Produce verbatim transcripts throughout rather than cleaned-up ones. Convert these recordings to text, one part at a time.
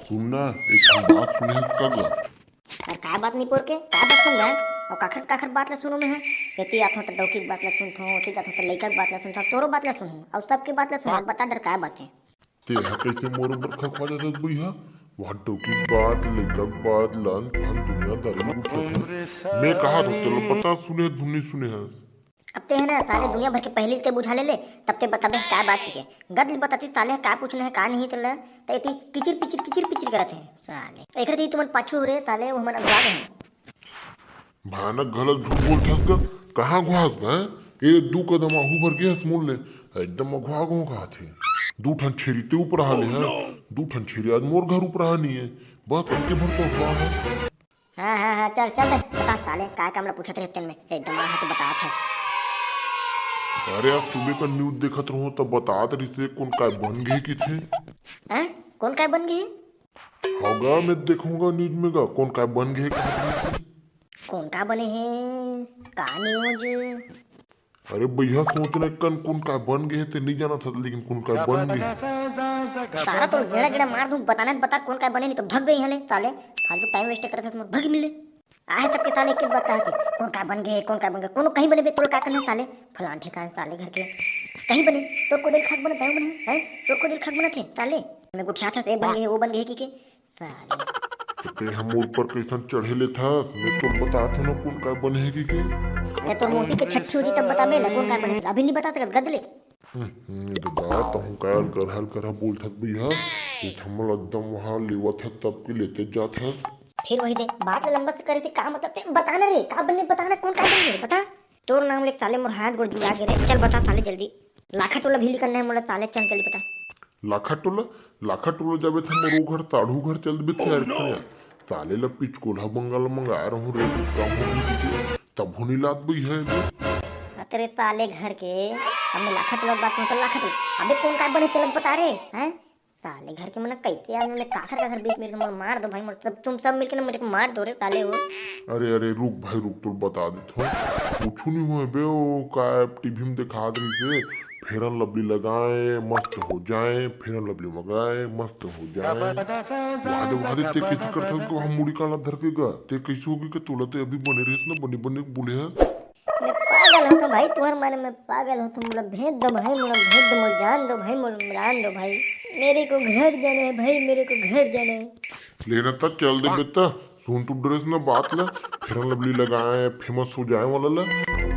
सुनना, एक ठन बात सुने हस का गा? अरे काय बात निपोर के, काय बात सुन रहा है? और काखर काखर बात ला सुनूं मैं? एती आथों त डौकी के बात ला सुनथों, ओती जाथों त लइका के बात ला सुनथों, तोरो बात ला सुनूं, और सबके बात ला सुनूं। बता डर काय बात है? तेहा कइसे मोर ऊपर खखवा जाथस बइहा? वहाँ डौकी के बात, लइका के बात, लन फन दुनियादारी में उठत है। मैं कहा था तेला बता, सुने धुन नहीं सुने हस? अब ते है ना साले, दुनिया भर के पहली ते बुझा ले ले, तब ते बताबे का बात के। गद ले बताती साले का पूछना है का नहीं तेला, त एती किचिर पिचिर किचिर पिचिर करत है साले। एकरे ती तुमन पाछू हो रे साले, वो हमन अगुआ गए हैं। भयानक घलक झूठ बोलथस गा, कहाँ घुआस गा? ए दू कदम आहू भर गे हस मोर ले, एकदम अघुआ गो कहा थे। दू ठन छेरी ते ऊपर हाले है, दू ठन छेरी आज मोर घर ऊपर हानी है, बस अबके भर तो अघुआ है। हाँ हाँ हाँ, चल चल बे, बता साले, काय काम ला पूछत रहे तेन में, एकदम आ के बतात है। अरे आज सुबह का न्यूज देखत रहो तब बतात रही थे कौन काय बन गए की थे। हाँ? कौन काय बन गए? होगा मैं देखूंगा न्यूज में गा कौन काय बन गए कहा थे। कौन का बने है? का न्यूज? अरे भैया सोच रहे कन कौन काय बन गए थे नहीं जाना था लेकिन कौन काय बन गए। सारा तो गेड़ा गेड़ा मार दूं, बताना है बता कौन काय बने नहीं तो भग गई हले साले, फालतू टाइम वेस्ट करत है तुम भग मिले। आहे तब के साले एक बात कहा थे, कौन का बन गए, कौन का बन गए, कोनो कहीं बने बे, तोर का करना साले, फलान ठिकाने साले घर के कहीं बने, तोर को दिल खाक बनत है, बने है, तोर को दिल खाक बनत है साले, मैं गुठिया था से बन गए, वो बन गए की के साले। ते हम ऊपर कैसन चढ़े ले था, मैं तो बता थे ना कौन का बने है की के। मैं तोर मोती के छट्ठी हो जी तब बताबे ना कौन का बने, अभी नहीं बता सकत गदले। हम्म, ये तो बात हूँ, कायल कर हल कर बोलथस भैया, ये थमल एकदम वहाँ लेवत है तब के लेते जात है। फिर वही दे, बात ला लंबा से करे से का मतलब, ते बताना रे, का बने बताना, कौन का बने रे, बता। तोर नाम ले साले मोर हाथ गोड़ जुड़ा गे रे, चल बता साले जल्दी। लाखा टोला भी निकलना है मोला साले, चल जल्दी बता। लाखा टोला, लाखा टोला जाबे त हमर ओ घर साढ़ू घर चल देबे तैयार करे। साले ला पिचकोला बंगाल मंगाए रहूं रे, काम हो गई के, तब होनी लात बई है बे। अतरे साले घर के, अब मैं लाखा टोला के बात में तो लाखा टोला। अबे कौन काय बने चलत बता रे, हैं? साले घर के मन कैसे आदमी में काखर काखर बीच में मोर मार दो भाई, मोर सब तुम सब मिलके ना मेरे को मार दो रे साले हो। अरे, अरे, रुक भाई, रुक, तोर बता देत हूँ। कुछ नहीं हुआ बे, वो का टीवी में दिखा रही से, फेरन लवली लगाए, मस्त हो जाए, फेरन लवली मंगाए, मस्त हो जाए। वादे, वादे, ते कैसे करथस को हम मुड़ी काला धर के गा? ते कैसे होगी के तोला ते अभी बने रहिस ना, बने, बने बोले है। मैं पागल होथों भाई, तुम्हारे मारे मैं पागल होथों। मोला भेज दो भाई, मोला भेज दो, मोला जान दो भाई, मोला जान दो भाई। मेरे को घर जाना है भाई, मेरे को घर जाना है। लेना त चल देबे त, सुन तू ड्रेस ना बात ले, फेरन लवली लगाए, फेमस हो जाए वाला ले,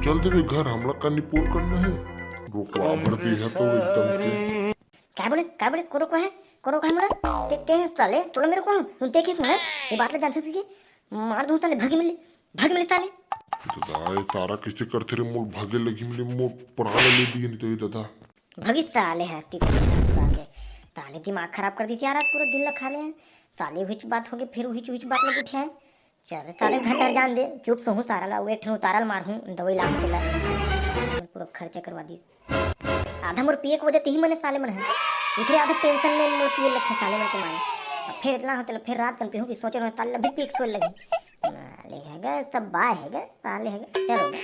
चल देबे घर, हमला का निपोर करना है। रोकवा भर दी है तो एकदम के। का बोले, का बोले, को रोको है, को रोको है मोला? ते, ते साले, तोला मेरे को, तू देखे तू है, ये बात ले जानते थे, मार दूं साले, भागी मिले, भागी मिले साले। तो दाई तारा कैसे करते रे, मोर भागे लगी मिले, मोर प्राण ले दिए नहीं तो ये दादा। भगी साले है, टिप के। साले दिमाग खराब कर दी थी यार, आज पूरा दिन ला खा ले हैं। साले हुईच बात हो गई, फिर हुईच, हुईच बात लग उठे हैं। चल रे साले, घर डर जान दे, चुप सोहूं सारा ला, एक ठन उतारल मारहूं, दवाई लाहूं तेला। पूरा खर्चा करवा दी। आधा मोर पिए के वजह ते ही मने साले मन है। इतने आधा टेंशन में मोर पिए लगे साले मन के मारे। अब फिर इतना होते, फिर रात कन पीहूं कि सोचे रहो, साले अभी पी के सोए लगे। साले है गे, सब बाय है गे, साले है गे, चलो गे।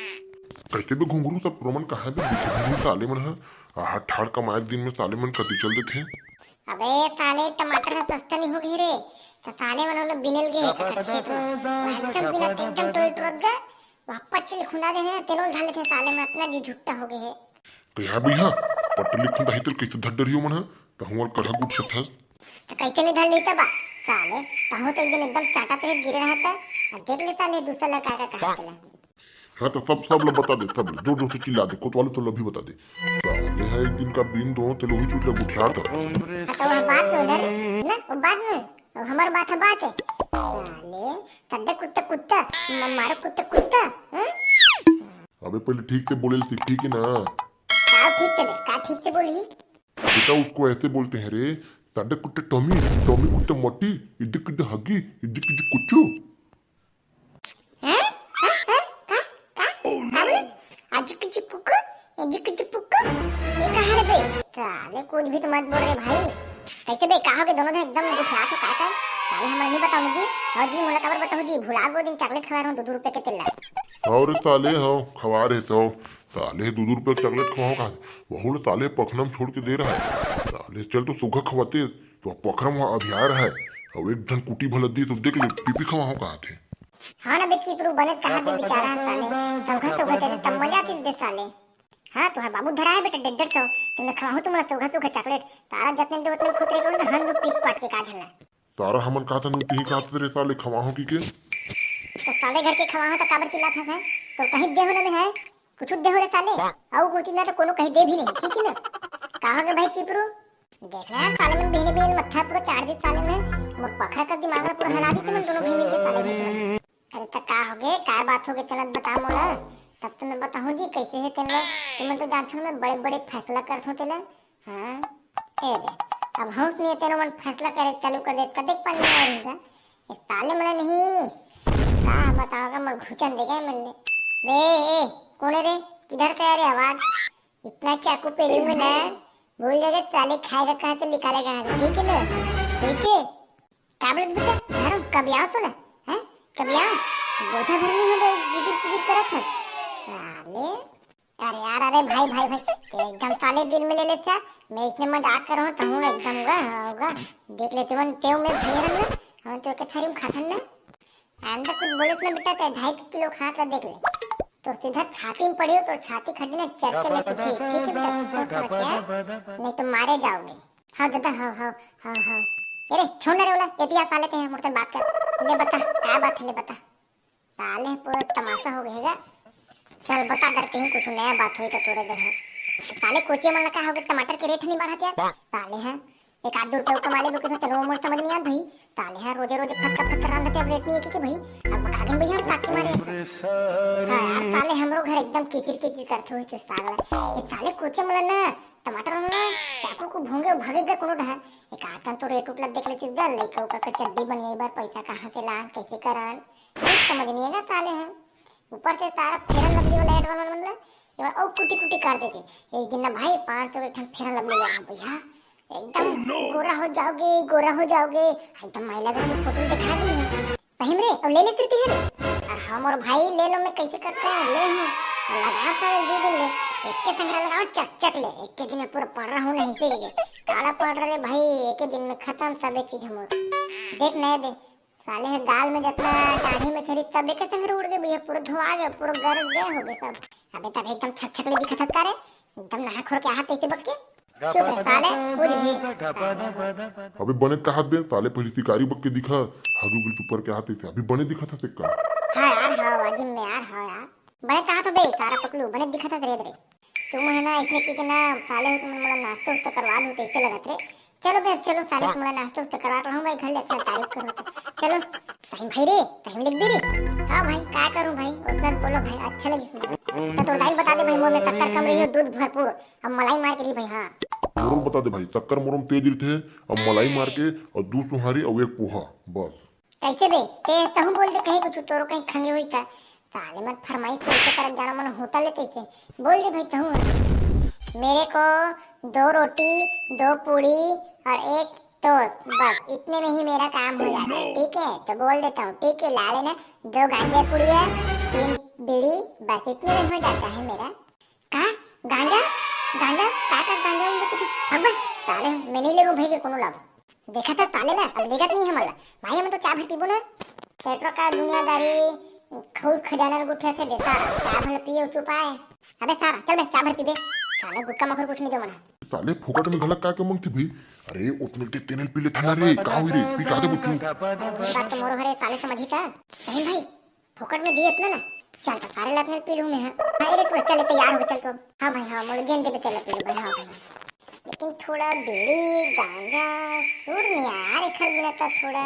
कैसे भी घुंघरू सब रोमन कहाँ भी दिखे नहीं साले मन है। आहा, ठाड़ कमाए के दिन में साले मन कति चल देथे। अबे साले, टमाटर ह सस्ता नहीं हो गई रे, तो साले मन ओला बिनल गे हे तेकर खेत में। वह एकदम बिना एकदम टोय टुरत गे, वह पच्चल खुंदा दे हे, तेलो धर लेथे साले मन, इतना जी झुट्टा हो गए हे। तो यहाँ भी हाँ, पटली खुंदा ही तेल कैसे धर डरियो मन है, तो हुआ करहा गुट सकथस। तो कैसे नहीं धर लेता बा साले, ताहू तो एक दिन एकदम चाटा पे गिरे रहा था, अब देख लेता ले दूसरा लड़का का कहा तेला। हाँ, तो सब, सब लोग बता दे, सब लोग जोर जोर से चिल्ला दे, कोतवाल तो लोग भी बता दे। साले है एक दिन का बीन दो, ते लोग ही चुटला गुठियार था। हाँ, तो वह बात नो डरे, ना, वो बात नो, वो हमार बात है, बात है। साले, सड्डे कुत्ता, कुत्ता, म-, मारो कुत्ता, कुत्ता, हाँ? अबे पहले ठीक से बोले सीख, ठीक है ना? का ठीक से बे, का ठीक से बोली? बेटा, उसको ऐसे बोलते हैं रे, सड्डे कुत्ते टॉमी, टॉमी कुत्ते मोटी, इड्डी किड्डी हगी, इड्डी किड्डी कुच्चू। हैं? हैं? हैं? का? का? का बोले? अजिक जिपुक, अजिक जिपुक। ये कहा रे बे? साले कुछ भी तो मत बोल रे भाई। कैसे बे, का हो गए दोनों जन एकदम गुठियात हो, का का? साले हमर नहीं बताऊं जी। हाँ जी, मोला काबर बताऊं जी, भुला गो दिन चॉकलेट खवा रहा हूँ दो दो रुपए के तेल ला। और साले हो, खवा रहे तो। साले दो दो रुपए चॉकलेट खवाओ का? वहू ला साले पखनम छोड़ के दे रहा है। साले चल तो सुखा खवाते, तो पखनम वहाँ अभियार है। अब एक झन कुटी भला दिस, तो देख ले, पीपी खवाहूं कहाथे। हाँ ना बे चिपरू, बने कहा दे बेचारा साले, सौघा सौघा तेरे तब मजा आती बे साले। हाँ, तुहार बाबू धरा है बेटा, डेढ़ डेढ़ सौ, तो मैं खवाहूं तुमला सौघा सौघा चॉकलेट, तारा जतने दे उतने खुतरे करूँ, हम दो पीट पाट के का झल्ला। तारा हमन कहा था, तू कहीं कहा रे साले, खवाहूं की के? तो साले घर के खवाहूं तो काबर चिल्लात हस? तो कहीं दे हो ना मैं है, कुछ दे हो रे साले, अउ कुछ ना तो कोनो कहीं दे भी नहीं, ठीक है ना? कहा गए भाई चिपरू? देखना यार, साले मन बिहने बिहने मत्था पूरा चाट दिस साले मन। मोर पखरा का दिमाग ला पूरा हला दिस मन दोनों भी मिलके साले मन। अरे त का होगे, काय बात होगे, चलत बता मोला, तब तो मैं बताहूँ जी कैसे है तेन ला। तुमन तो जानथो मैं बड़े बड़े फैसला करथों तेला। हाँ, ए दे, अब हौस नहीं है तेनो मन फैसला करे चालू कर दे, कदेक पन्ने और इनका। ये साले मन नहीं, का बताओगा, मोर घुचन दे गए मन ले। बे, ए, कौन है रे? किधर से आ रे आवाज? इतना चाकू पेलूंगा ना, भूल जाएगा साले, खाएगा कहाँ से निकालेगा कहाँ से, ठीक है ना? ठीक है? का बोलत बेटा, धर्म, कब आओ तो ना? हैं? कब आओ? बोझा भर नहीं हो बे, जिगिर जिगिर करत है। साले, अरे यार, अरे भाई, भाई, भाई, ते एकदम साले दिल में ले लेता। मैं इसने मजाक कर रहा हूँ, तहूँ एकदम होगा, होगा। देख लेते मन, तेव में भाई रहन ना, हम तो के थारी में खाथन ना। अंदर कुछ बोले ना बेटा, ते ढाई किलो खा कर देख ले। तो सीधा छाती में पड़ी हो, तो छाती खड़ी ना चल चल के उठी, ठीक है बेटा, सुन रखे है, नहीं तो मारे जाओगे। हाँ दादा, हाँ, हाँ, हाँ, हाँ। अरे छोड़ ना रे ओला, एती आ साले ते हैं, मुड़तन बात कर। ले बता, क्या बात है, ले बता। साले पूरा तमाशा हो गएगा। चल बता, डरते ही कुछ नया बात हुई तो तोरे जगह। साले कोचे मन ला का हो गया, टमाटर के रेट नहीं बढ़ाते यार। साले हैं, एक आध दो रुपये कमा ले, चलो मोर समझ नहीं आत भाई। साले हैं रोजे रोजे फक्का फक्का रांधते, अब रेट नहीं है कि भाई, अब बका दिन भैया हम साग के मारे। हाँ यार, साले हमरो घर एकदम किचिर किचिर करते हुए चुस्सा गला। ये साले कोचे मन ला ना, टमाटर मन ला, चाकू को भोंगे भागेगा कोनो डहा। एक आध कन तो रेट उट ला देख लेते दा, लइका उका के चड्डी बनिए बर पैसा कहाँ से लान, कैसे करान, कुछ समझ नहीं है ना साले हैं। ऊपर से सारा फेरन लवली वाला एडवांस वाला मतलब, ये वाला और कुटी कुटी कर देते। एक दिन ना भाई पाँच सौ के ठन फेरन लवली ले आया भैया, एकदम गोरा हो जाओगे, गोरा हो जाओगे, एकदम माइला करके फोटो दिखा दी है। सही में रे, अब ले ले फिरती है रे। अरे हाँ मोर भाई, ले लो, मैं कैसे करता हूँ, ले हूँ। लगा सारे दो दिन ले, एक के संग लगाओ, चक चक ले, एक के दिन में पूरा पड़ रहा हूँ, नहीं से काला पड़ रहा रे भाई, एक के दिन में खत्म सब चीज हम। देख नए दे, साले हे गाल में जितना दाढ़ी में छरी सब एक संग उड़ गए भैया, पूरा धोआ गए, पूरा गरज गए हो गए सब। अबे तब एकदम छक छक ले दिखत हस का रे, एकदम नहा खोर के हाथ ऐसे बक के। चुप रह साले, कुछ भी। अबे बने कहात बे साले, पहले शिकारी बक के दिखा, हागू गुल चुपर के हाथ ऐसे, अभी बने दिखत हस का? हाँ यार, हाँ, वाजिब में यार, हाँ यार। बने कहात हो बे, सारा पकलू, बने दिखत हस रे, रे। तुम है ना, ऐसे की के ना, साले हो तुम मोला नाश्ता उस्ता करवा दो, कैसे लगत रे? चलो बे, चलो साले, तुम्हारा नाश्ता उस्ता करवा रहा हूँ भाई, घर ले अपना तारीफ करो तो। चलो, सही भाई रे, सही लिख दे रे। हाँ भाई, का करूँ भाई, उतना बोलो भाई, अच्छा लगी सुन। तो तोर दाई बता दे भाई, मोर में शक्कर कम रही हो, दूध भरपूर, अब मलाई मार के रही भाई, हाँ। मोरो बता दे भाई, शक्कर मोरो में तेज रही थे, अब मलाई मार के, और दो सुहारी और एक पोहा, बस। कैसे बे? ते तहूँ बोल दे, कहीं कुछ तोरो कहीं खंगे हुई था। साले मन फरमाइश कैसे करत जानो, मन होटल लेते थे। बोल दे भाई तहूँ। मेरे को दो रोटी, दो पूड़ी और एक टोस्ट, बस इतने में ही मेरा काम हो जाता है, ठीक है? तो बोल देता हूँ, ठीक है, ला लेना, दो गांजा पूड़ी है, तीन बीड़ी, बस इतने में हो जाता है मेरा। का? गांजा? गांजा? का का गांजा उंजा कुछ? अब साले, मैं नहीं लेगो भाई के कोनो लाभ। देखा था साले ला, अब लेगत नहीं हमला। भाई हम तो चाय भर पीबो ना। पेट्रो का दुनियादारी खूब खजाना गुठिया से देता। चाय भर पिए चुपाए। अबे सारा, चल बे चाय भर पीबे। साले गुटखा मखर कुछ नहीं दो मना। साले फोकट में घलक का के मंगती भाई। अरे उतने ते तेनल पी ले था रे, का हुई रे? पी का दे बुच्चू। बात तो मोरो हरे साले समझी का? सही भाई, फोकट में दिए इतना ना। चल तो सारे लतने पी लूँ मैं, हाँ। हाँ, अरे तू चल, तैयार हो गए, चल तो। हाँ भाई, हाँ, मोर गेंदे पे चल पी लूँ भाई, हाँ भाई। लेकिन थोड़ा बीड़ी, गांजा, सुर नहीं यार, एक हर बिना तो थोड़ा।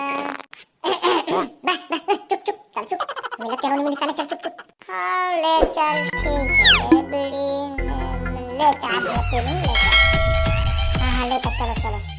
बस, बस, बस, चुप, चुप, चल चुप। मिला तेरा नहीं मिली, साले, चल चुप, चुप। हाँ, ले चल, ठीक है, ले बीड़ी, ले, ले चाय, ले पी लूँ, ले चल। हाँ, हाँ, ले चल, चलो, चलो।